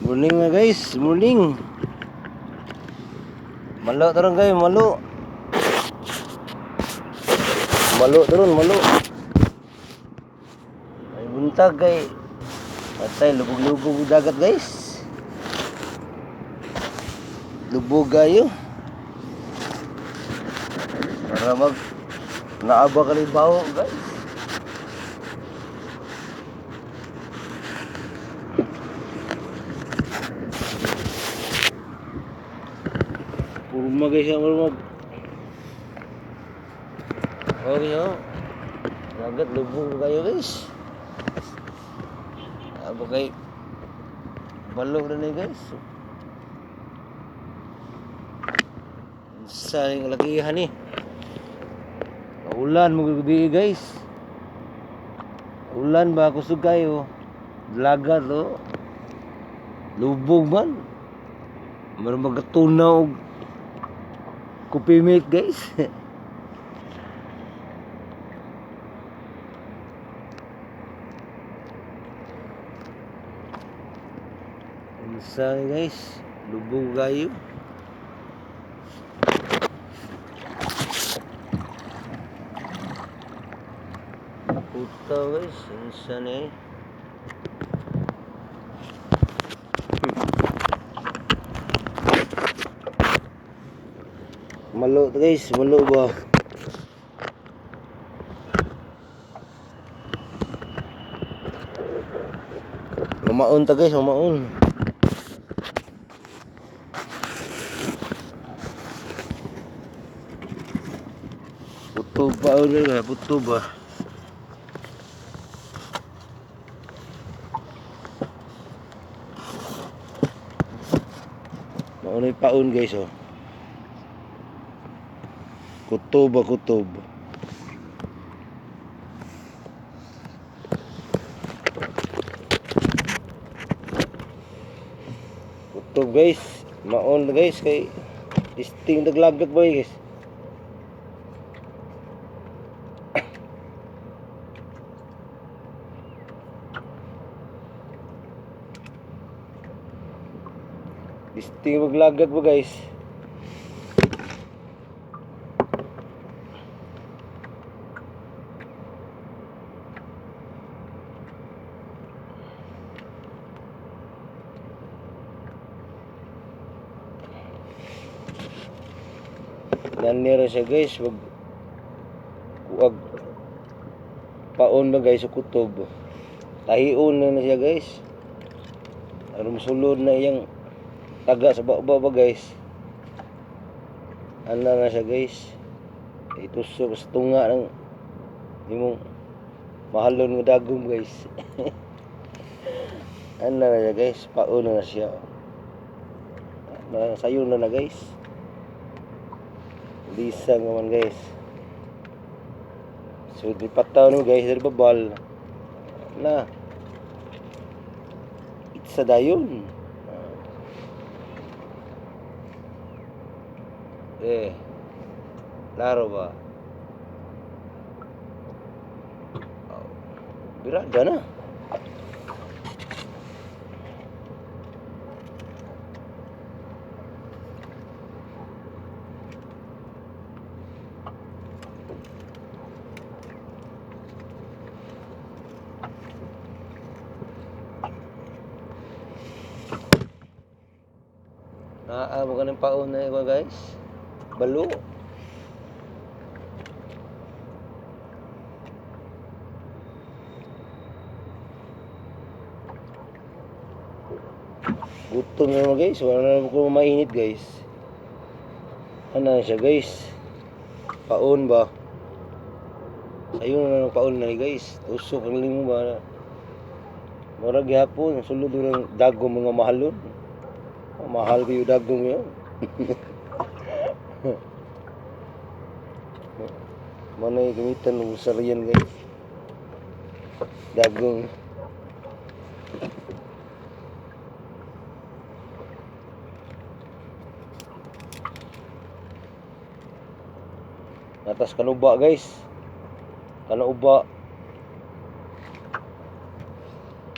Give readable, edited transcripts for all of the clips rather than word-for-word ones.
Morning mga guys, morning. Malo tarong guys, malo. Malo tarong, malo. Ay buntag kay patay lubog-lubog dagat, guys. Lubog kayo. Para mag naaba kalibaw, guys. Purma guys, ang mag. Okay, oh. Dagat lubog kayo, guys. Aba kay balog na ni, guys. Sa yung lagihan ni. Ulan mo gabi, guys. Ulan ba kusog kayo. Dagat oh. Lubog man. Meron magkatunaw og coffee mate, guys. Unsa ni, guys? Lubog kayo. Puta, guys, unsa ni? Malo to, guys, malo ba? Mamaon ta, guys, mamaon. Puto ba ulit, puto ba? Maunay paon, guys, oh. Kutob ba, kutob. Kutob, guys. Maon, guys, kay testing naglagak ba, guys. Testing maglagak ba, guys. Nanira siya, guys, wag wag paon ba, guys, sa kutob. Tahion na na siya, guys. Aron mosulod na iyang taga sa baba ba, guys. Ana na siya, guys. Itusok sa tunga ng imong mahalon nga dagom, guys. Ana na siya, guys, paon na na siya. Na sayo na na, guys. Lisa nga man, guys. So di pataw no, guys, dari babal. Na. Itsa dayon. Eh. Laro ba? Oh. Birada na. Naa mo kanang paon na iba, guys. Balo. Gutom na naman, guys. Wala na naman ko mainit, guys. Ano na siya, guys? Paon ba? Sayo na ng paon na, guys. Tusok ang limo ba? Murag gihapon, sulod ng dagom mga mahalon. Mahal kayo dagom yun. Manay gamitan ng sariyan, guys. Dagong. Natas kanuba, guys. Kanuba.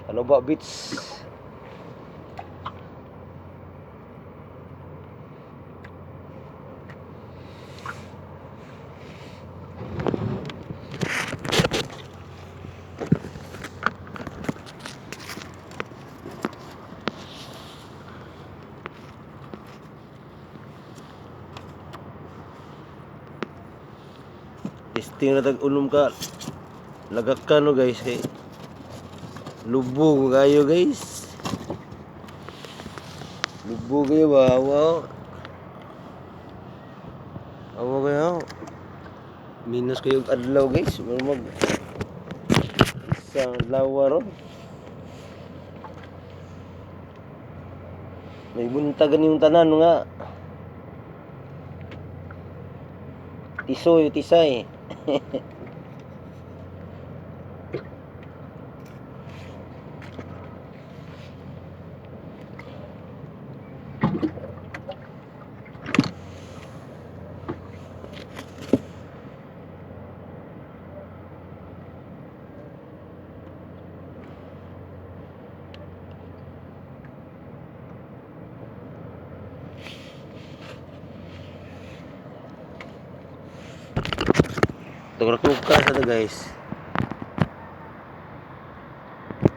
Kanuba Beach. Testing na tag unom ka lagakan no, guys, kay lubog kayo, guys. Lubog kayo ba? Wow. Awa kayo. Minus kayo og adlaw, guys. Mag isang adlaw ron. May buntagan yung tanan nga. Tisoy, tisay. Tugra-tuka sa to, guys.